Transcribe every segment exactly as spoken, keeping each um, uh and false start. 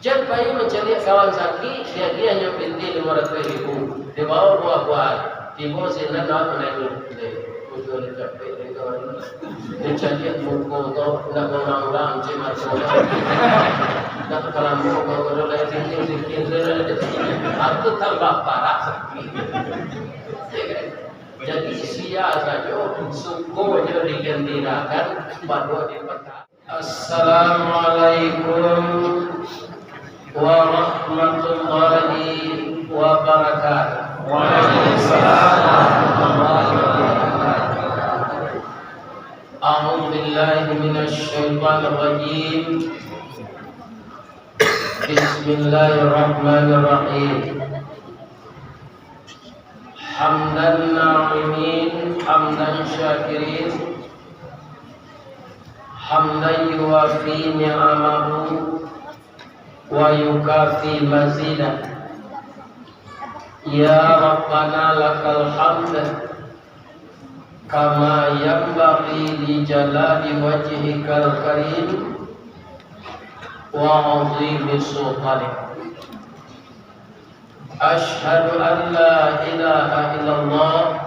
Jan pai mancaliak kawan sakik, diagiahnyo pitih limo ratuih ribu, dibawo buah-buahan, tibo sinan awak manangih. Ujuang capek dari kawan. Dicaciak muko ko, ndak baurang-urang, cik mato ko. Ndak kalamo ko, ko lai tinggi-tinggi. Aku tambah parah sakik. Jadi, sia sajo, suko jo digembirakan, pado dipeka. Assalamualaikum warahmatullahi wabarakatuh. Waalaikumsalam warahmatullahi wabarakatuh. A'udzu billahi minasy syaithanir rajim. Bismillahirrahmanirrahim. Hamdan na'imin, hamdan syakirin, hamdan yuwafi ni'amahu wa yukafi mazidah. Ya Rabbana lakal hamd, kama yanbaghi li jalali wajhikal karim wa 'azimi sultanik. Asyhadu an la ilaha illallah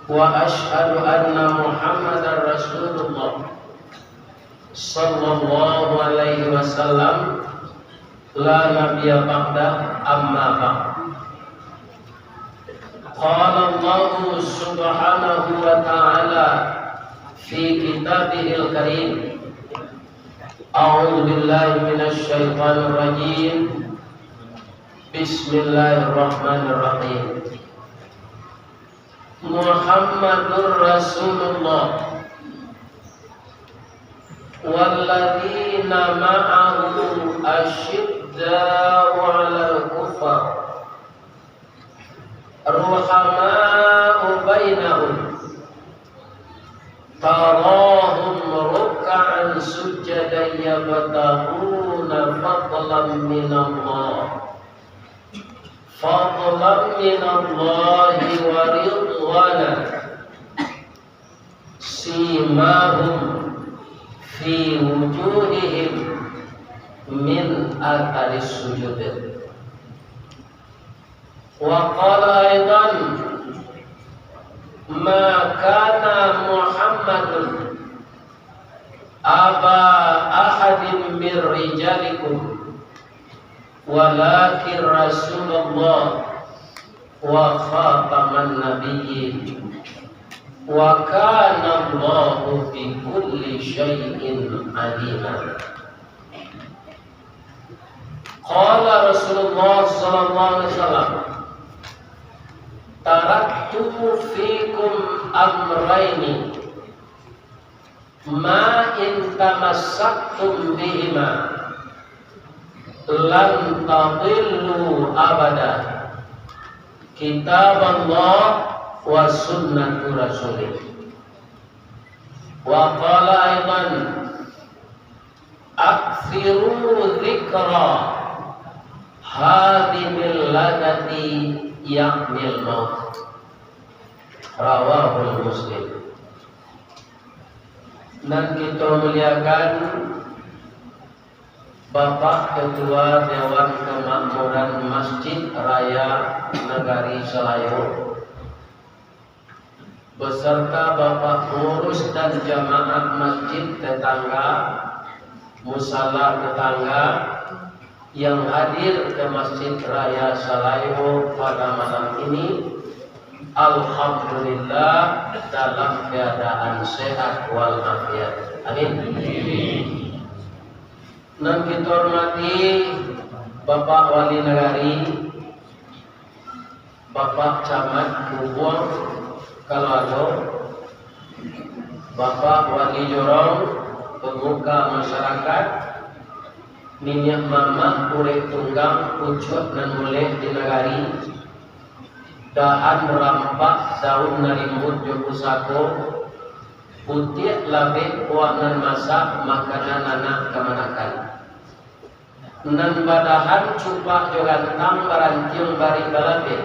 wa asyhadu anna Muhammadar Rasulullah, sallallahu alaihi wasallam, la nabiyya ba'dah, amma ba'd. Qala Allahu subhanahu wa ta'ala fi kitabihil karim, a'udzu billahi minasy syaithanir rajim. Bismillahirrahmanirrahim. Muhammadur Rasulullah walladzina ma'ahu asyidda'u 'alal kuffar, ruhama'u bainahum, tarahum ruk'an sujjadan yabtaghuna fadlan minallah, fadlan minallahi wa ridwana. Simahum fi wujuhihim min atharis sujud. Wa qala aidan, ma kana Muhammadun aba ahadin min rijalikum, walakin Rasulullah wa khataman nabiyyin, wa kana Allahu bi kulli syai'in alima. Qala Rasulullah sallallahu alaihi wasallam, taraktu fikum amraini, ma in tamassaktum bihima lan tadillu abada, kitaballah wa sunnatu rasulih. Wa qala aidan, aktsiru dzikra hadimil ladzati ya'nil maut. Rawahul Muslim. Nan kito muliakan, Bapak Ketua Dewan Kemakmuran Masjid Raya Nagari Salayo, beserta Bapak Pengurus dan Jamaah Masjid tetangga, Musala tetangga, yang hadir ke Masjid Raya Salayo pada malam ini, alhamdulillah, dalam keadaan sehat walafiat. Amin. Nan kito hormati Bapak Wali Nagari, Bapak Camat Bubuang, kaluarga, Bapak Wali Jorong, pemuka masyarakat, niniak mamak urek tunggang pucuak nan bulek di nagari, dahan rampak daun nan rimbun jo pusako, putiak labek kuah nan masak makanan anak kamanakan. Nan badahan cupak jo gantang barantiang barik balabeh,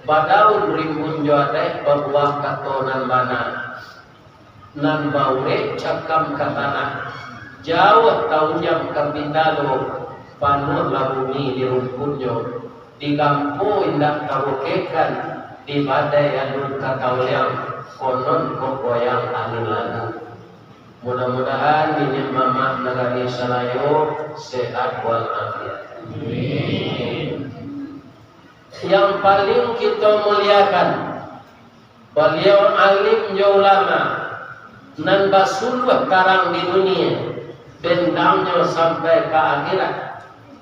badaun rimbun jo adaik babuah kato nan bana, nan baurek cakam ka tanah, Jauah taunjam ka pitalo, panuahlah bumi di rumpunnyo, digampo indak tabokekan, di badai alun ka taoliang, konon kok goyang angin lalu. Mudah-mudahan niniak mamak nagari Salayo sehat walafiat. Amin. Yang paling kito muliakan, baliau alim jo ulama, nan basuluah tarang di dunia, bendangnyo sampai ka akhirat.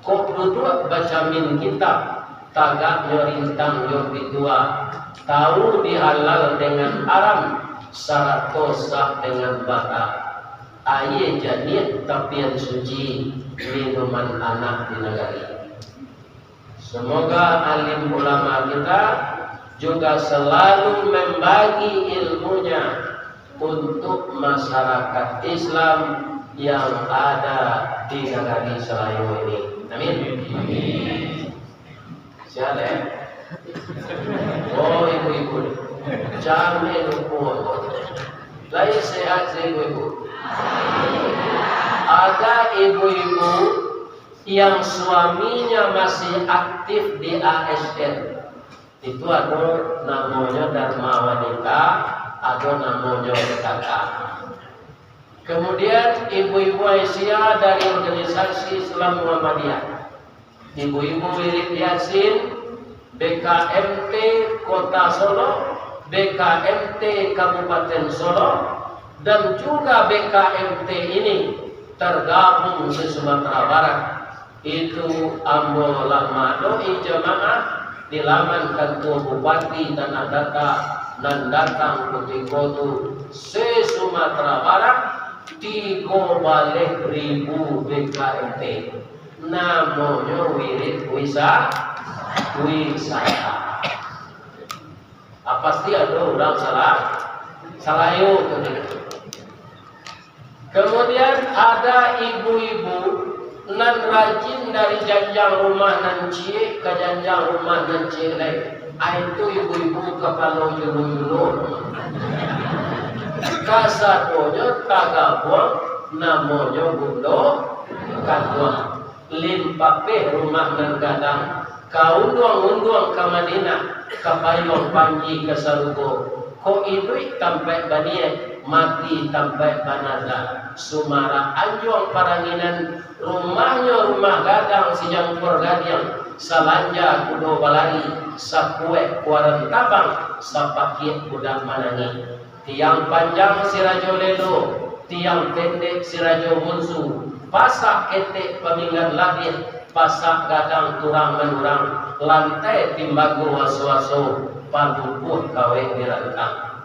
Kok duduak bacamin kitab, tagaknyo rintang jo pitua, tahu di halal dengan haram, sarato sah dengan batal. Aia janiah tapian suci, minuman anak di nagari. Semoga alim ulama kita juga selalu membagi ilmunya untuk masyarakat Islam yang ada di nagari Salayo ini. Amin. Amin. Sehat, eh? Oh, ibu-ibu. Jangan lupa. Lain sehat, ibu-ibu. Ada ibu-ibu yang suaminya masih aktif di A S N. Itu ado namonyo Dharma Wanita, ado namonyo P K K. Kemudian ibu-ibu Aisyah dari organisasi Islam Muhammadiyah, ibu-ibu wirid Yasin, B K M T Kota Solo, B K M T Kabupaten Solo, dan juga B K M T ini tergabung se-Sumatera Barat. Itu ambo lah maadoi jamaah di laman kantua Bupati Tanah Datar nan datang kutiko tu se-Sumatera Barat, tigo baleh ribu B K M T. Namonyo wirid wisa-, wisata. Ah, pasti ado urang salah, salayo tu. Kemudian ada ibu-ibu nan rajin dari janjang rumah nan ciek ka janjang rumah nan ciek lai. Ah, itu ibu-ibu kapalo julo-julo. Kasadonyo tagabuang namonyo bundo kanduang. Limpapeh rumah nan gadang, ka unduang-unduang ka Madinah, ka payuang panji ka sarugo. Kok iduik tampaik baniaik, mati tampaik banada. Sumarak anjuang paranginan, rumahnyo rumah gadang sijampur gadiang, salanja kudo balari, sakuek kuaran tabang, sapakiak budak manangih. Tiang panjang si Rajo Lelo, tiang pendek si Rajo Bunsu, pasak ketek paminggan labiah, pasak gadang turang manurang, lantai timbago aso-aso, padukuah kawek dirantang.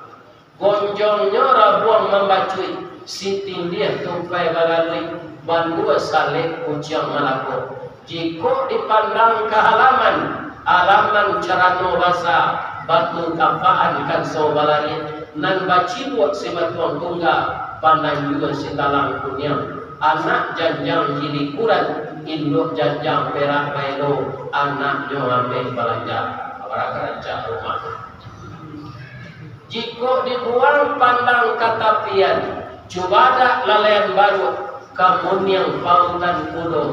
Gonjongnyo rabuang mambacuik, si tindiah tupai balaluik, bandua salek kuciang malako. Jikok dipandang ka halaman, alaman carano basa, batu tapaan kanso balariak, nan bacibuak si batuang tungga, pananjua si talang kuniang, anak janjang jilikuran, induak janjang perak baelo, anaknyo ameh balanja, bara karancak rumah. Jikok dibuang pandang ka tapian, cubadak lalaian baruak, kamuniang pautan kudo,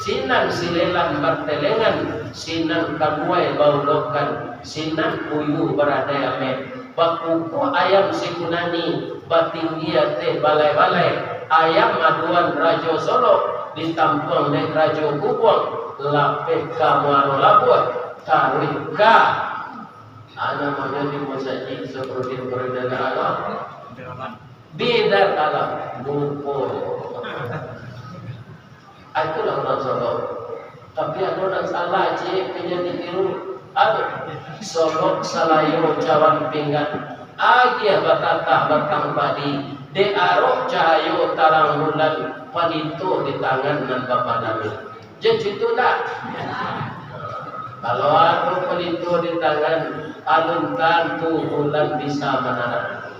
sinan silelan bartelengan, sinan kaduai baulokkan, sinan puyuh baradai ameh, bakukuah ayam sikunani, batinggi ateh balai-balai, ayam aduan Rajo Solok, ditampuang dek Rajo Kubuang, lapeh ka Muaro Labuah, taruih ka Ana mano di musajik Sabrudin Perdana Alam. Bidar Alam. Lupo. Ah, itulah urang Solok. Tapi ado nan salah, ciek, ka jadi tiru. Aduh. Solok Salayo cawan pinggan. Agiah batatah batang padi. Dek arok cahayo tarang bulan. Palito di tangan nan bapadami. Jan cito ndak? Kalau ado palito di tangan, alun tantu bulan bisa manarang.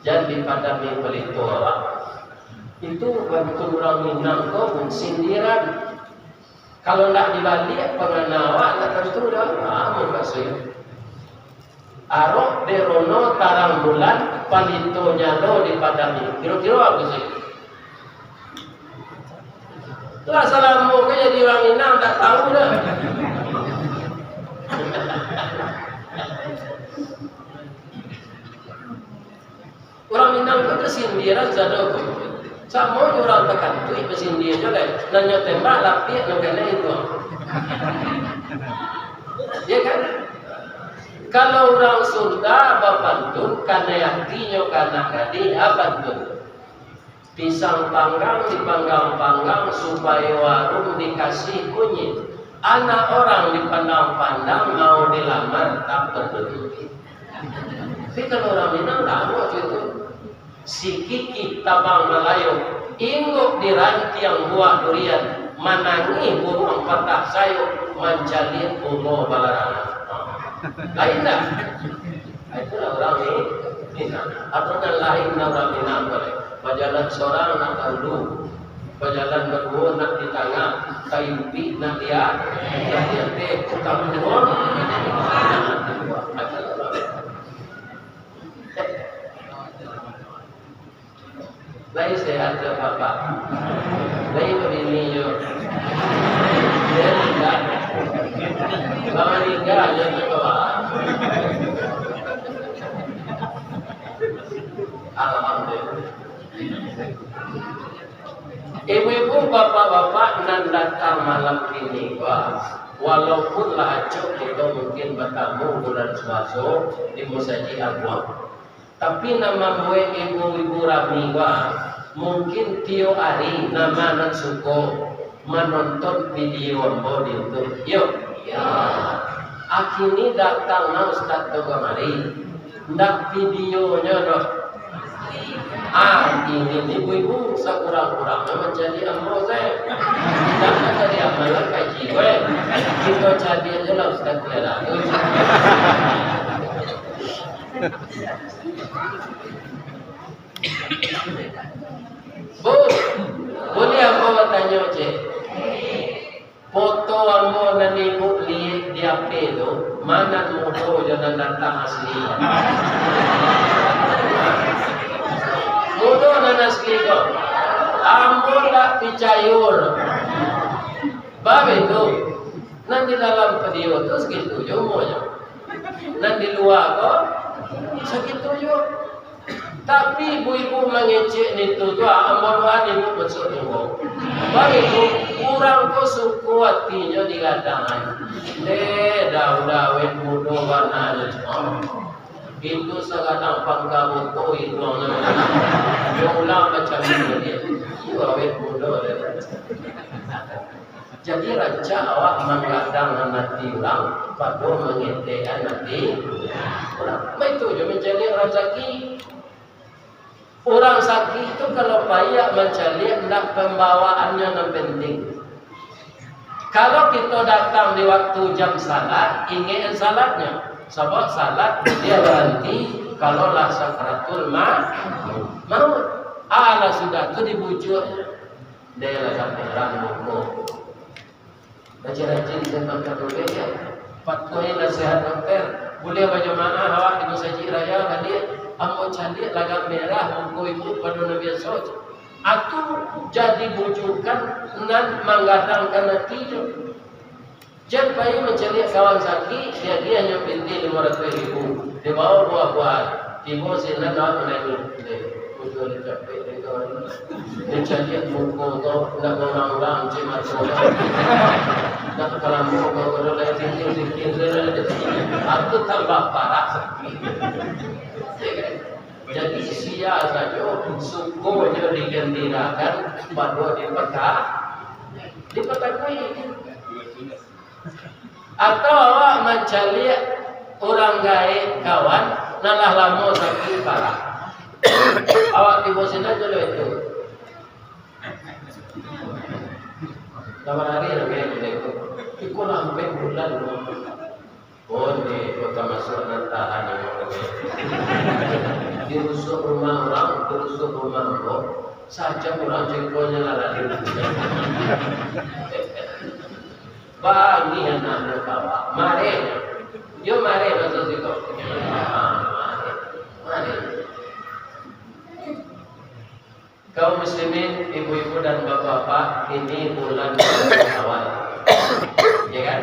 Jan dipadami palito awak. Itu bantu urang Minang ko, Bung, sindiran. Kalau ndak dibaliak pangana awak, ndak tantu doh. Ah, mukasuik. Arok derono tarang bulan, palito nyalo dipadami. Kiro-kiro apo sih? Lah salamo ko jadi urang Minang, tak tahu dah. Urang Minang ko tu sindiran sado ko. Samo jo urang takantuik basindia jo lai. Nan nyo tembak lapiak nan kanai itu. Ya kan? Kalau urang Sunda bapantun, kanai atinyo ka anak gadih, a pantun. Pisang panggang dipanggang-panggang, supayo arum dikasih kunyit. Anak orang dipandang-pandang, mau dilamar tak peduli. Tapi kalau urang Minang, ndak amuah itu. Sikikih tabang malayok, inggok di rantiang buah durian, manangih buruang patah sayok, mancaliak bungo balarangan. Lain dak? Itulah urang Mi-, Minang. Atau nan lain nan urang Minang boleh. Bajalan sorang nak ka ulu, bajalan baduo nak di tangah, ka impik nak di a-, nak di ateh, ka turun. Lai sehat jo bapak. Lai babini jo. Dia tinggal. Bawa tinggal jo tu kawan. Alhamdulillah. Ibu-ibu, bapak-bapak nan datang malam kini, wah, walaupun lah acok kito mungkin batamu bulan puaso di musajik aguang. Tapi, nan mambuek ibu-ibu rami, wah, mungkin tiok ari nama nan suko manonton video ambo di YouTube. Yo. Yo. Akini datang nah Ustaz tu kamari. Ndak videonyo doh. Ah, ingin ibu-ibu sakurang-kurangnyo mancaliak ambo sae. Ndak mancaliak amalan kaji weh. Kito caliak je lah Ustaz tu lah. Bu, buliah ambo batanyo, cek? Foto ambo nan ibu liek di H P tu, ma nan mudo jo nan datang asli? Mudo nan asli ko. Ambo ndak picayo doh. Baitu, nan di dalam video tu sakitu jo umuanyo. Nan di lua ko sakitu jo. Tapi ibu-ibu mangecek nitu tu, ah, ambo doa ibu masuak surga. Baitu, urang ko suko atinyo digadang. Deh, dah, udah awet mudo bana nyo. Itu sagadang pangka buto iduang nyo. Nyo ulang macam itu dia. Itu awet mudo dia. Jadi, rancak awak manggadang ati urang, pado mangetekan ati urang. Baitu jo mancaliak rasaki. Urang sakik tu kalau paiak mancaliak, ndak pambawaannyo nan penting. Kalau kito datang di waktu jam salat, ingek salatnyo. Sabab salat dia baranti kalau lah sakaratul ma-, maut. Alah sudah tu dibujuak. Deh lah sampai urang muko. Rajin-rajin saya makan dulu ya. Patuhi nasihat dokter. Buliah bajamaah awak di masajid raya baliak. Ambo caliak lagak merah muko ibu pado nan biaso. Atu jadi bujukan nan manggadangkan ati tu. Jan pai mancaliak kawan sakik, diagiah nyo pitih limo ratuih ribu. Dibawa buah-buahan. Tibo sinan awak manangih. Deh, ujuang capek deh kawan. Dicaliak muko ko, ndak baurang-urang, cek mato ko. Ndak kalamo ko, ko lai sikit-sikit sajo. Aku tambah parah sakik. Jadi, sia sajo, suko jo digambirakan, pado dipata-, dipatakui. Atau awak mancaliak urang gaek kawan, nan lah lamo sakik parah. Awak tibo sinan jo lah itu. Lapan hari lah gaek itu. Iko lah ampek bulan. Oh, di kota masuak nan tahan. Di rusuk rumah urang, di rusuk rumah ambo, sajam urang cekonyo lah lari. Bangih anak muda, Pak. Mareh. Yo mareh baso siko. Ah, mareh. Mareh. Kaum muslimin, ibu-ibu dan bapak-bapak, ini bulan Rabiul Awal. Ya kan?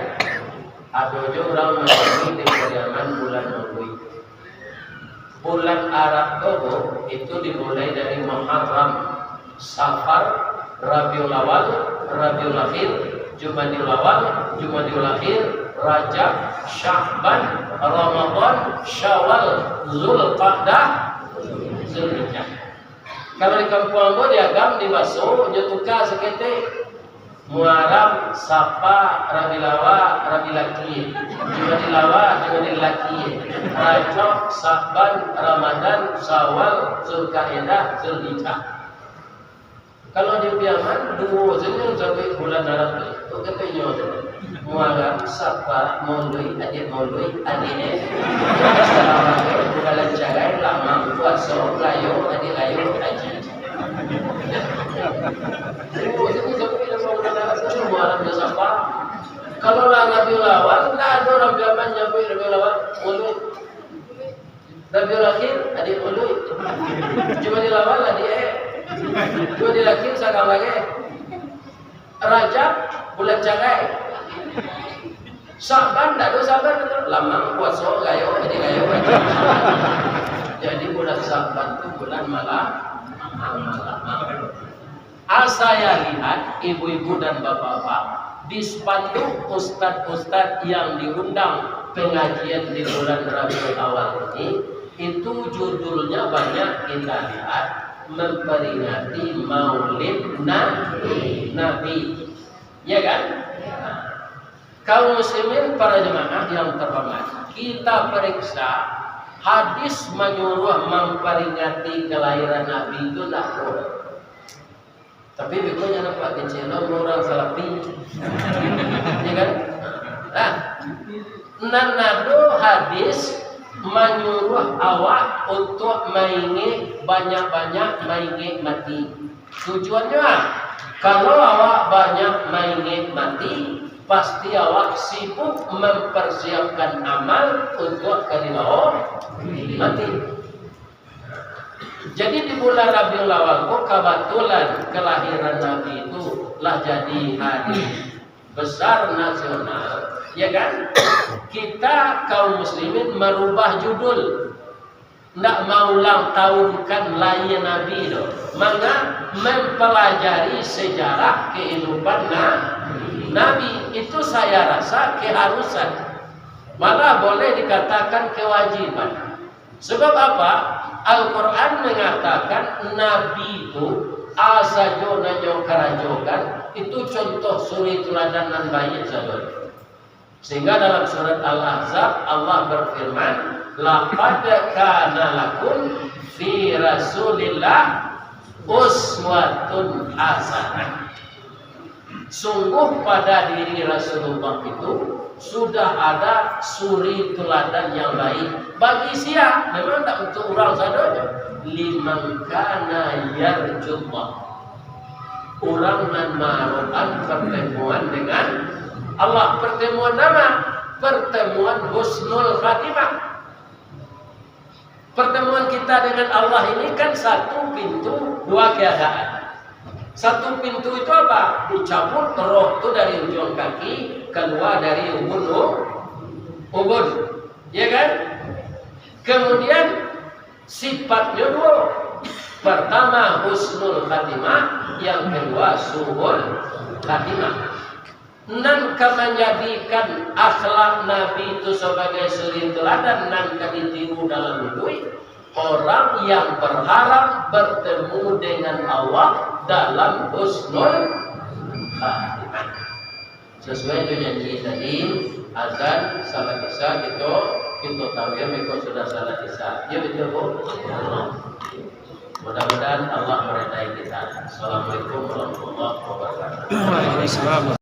Ado jo urang manyanyi di Pariaman bulan Maulid. Bulan Arab tu, Bu, itu dimulai dari Muharram, Safar, Rabiul Awal, Rabiul Akhir, Jumadil Awal, Jumadil Akhir, Rajab, Sya'ban, Ramadan, Syawal, Zulqa'dah, Zulhijjah. Kalau di kampuang ambo, di Agam, di Baso, nyo tuka saketek. Muharram, Safar, Rabiul Awal, Rabiul Akhir, Jumadil Awal, Jumadil Akhir, Rajab, Sya'ban, Ramadan, Syawal, Zulkaidah, Zulhijjah. Kalau di Piaman, duo sajo sabuik bulan Arab tu. Tu katonyo tu. Muharram, Safar, Maulid, adiak Maulid, adiak, eh. Bulan Carai, Lamang, Puaso, Rayo, adiak Rayo, Haji. Duo sajo sabuik bulan Arab tu, Muharram jo Safar. Kalau lah Rabiul Awal, ndak ado urang Piaman nyabuik Rabiul Awal, Maulid. Rabiul Akhir, adiak Maulid. Jumadil Awal, adiak, eh. Jumadil Akhir, sakang lagi. Rajab, bulan Carai. Sya'ban, ndak ado Sya'ban tu. Lamang, Puaso, Rayo, adiak Rayo. Jadi bulan Sya'ban tu bulan malam, malam. Ah, saya lihat, ibu-ibu dan bapak-bapak, di spanduk ustad-ustad yang diundang pengajian di bulan Rabiul Awal ini, itu judulnya banyak kita lihat memperingati Maulid Na-, Nabi. Ya kan? Kaum muslimin, para jemaah yang terhormat, kita periksa hadis manyuruh memperingati kelahiran Nabi itu ndak ada. Tapi beko nyo nampak kecek lo urang Salafi. Ya kan? Nah, nan ado hadis manyuruh awak untuk maingek, banyak-banyak maingek mati. Tujuannyo, ah, kalau awak banyak maingek mati, pasti awak sibuk mempersiapkan amal untuk ka dibawa mati. Jadi di bulan Rabiul Awal ko kabatulan kelahiran Nabi itu lah jadi hari besar nasional, ya kan? Kita kaum muslimin merubah judul, ndak maulang tahunkan lahia Nabi doh. Manga? Mempelajari sejarah kehidupan Na-, Nabi itu saya rasa keharusan, malah boleh dikatakan kewajiban. Sebab apa? Al-Quran mengatakan Nabi tu, a sajo nan nyo karajokan, itu contoh suri tuladan nan baiak sajo. Sehingga dalam surat Al-Ahzab, Allah berfirman, "Laqad kana lakum fi Rasulillah uswatun hasanah." Sungguh pada diri Rasulullah itu sudah ada suri tuladan yang baik. Bagi sia? Memang tak untuk urang sadonyo. "Liman kana yarjullah." Urang nan maharapkan pertemuan dengan Allah. Pertemuan nama? Pertemuan husnul khatimah. Pertemuan kita dengan Allah ini kan satu pintu, dua keadaan. Satu pintu itu apa? Dicabut roh tu dari ujung kaki, keluar dari ubun u-, ubun. Ya kan? Kemudian sifatnya dua. Pertama husnul khatimah, yang kedua su'ul khatimah. Nan ka manjadikan akhlak Nabi tu sabagai suri tuladan nan ka ditiru dalam iduik, orang yang berharap bertemu dengan Allah dalam husnul khatimah. Sesuai dengan janji tadi, azan salat Isya, kita, kita tahu ya, mereka sudah salat Isya. Ya, betul, Bu? Mudah-mudahan Allah meridai kita. Assalamualaikum warahmatullahi wabarakatuh. Waalaikumsalam.